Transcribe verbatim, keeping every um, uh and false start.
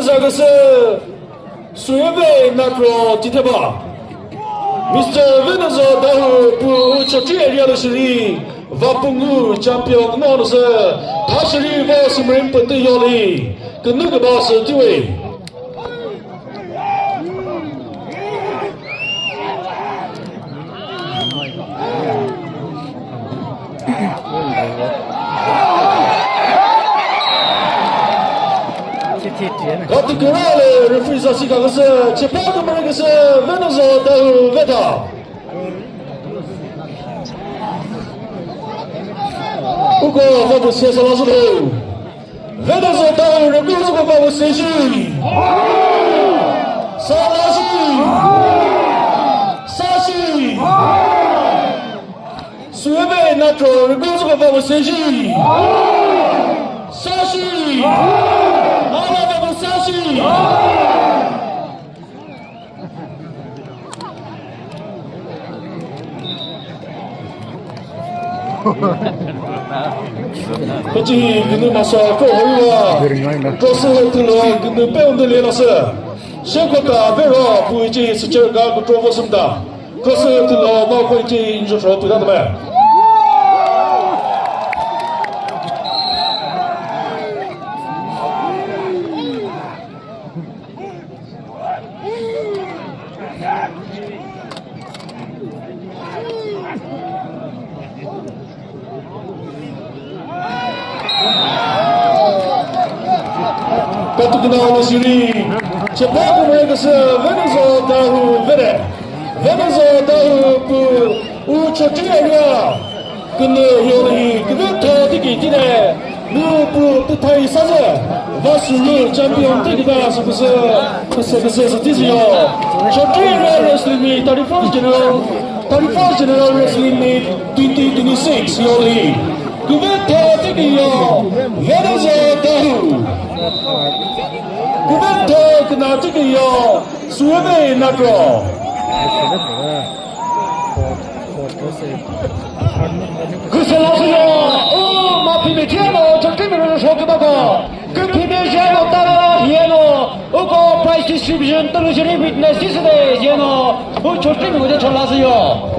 Zaküsü Suyeve Natro Titheba. Mister Venuzo Dawhuo pu Chokri area lü shiri Vapungu champion no lü sü thashiri vo sümürim pütü yoli künü küba sü tiwe. Kati kürale referee sasi kaküsü, chepa kümüre küsü, Venuzo Dawhuo veta. Uko, veta sesa la zulu. Venuzo Dawhuo rüpü zü ko ba wü seshi. Sa la shi. Sa shi. Suyeve Natro rüpü zü ko ba wü seshi. Sa shi. Ala ba wü sa shi. Hici hi künü masa ko hoiwa. Cross he tülo künü pe unde le nase. Shekota vero pu hici hi sicher ga control vo sümta. Cross he tülo ma ko hici injo tro pida tame. Katukina Olo Shiri, chepa kümüre küsü Venuzo Dawhuo vere. Venuzo Dawhuo pu u Chokri area. Künü yolü hi küvetho tiki tine, nu pu tüthai sazü, vasürü champion tiki ta sü küsü, küsü küsü sü tizi yo. Chokri Area Wrestling Meet, thirty-first General, thirty-first General Wrestling Meet twenty twenty-six yolü hi. Küvetho tiki yo, Venuzo Dawhuo. Küvetho küna tiki yo, Suyeve Natro. Küsela sü yo, u ma phi mi thieno, chokri mi rüno shoki bako. Kü phi mi jeno tala hieno, uko prize distribution tulu shiri witness sisüde jeno, u chokri mi wüde chola sü yo.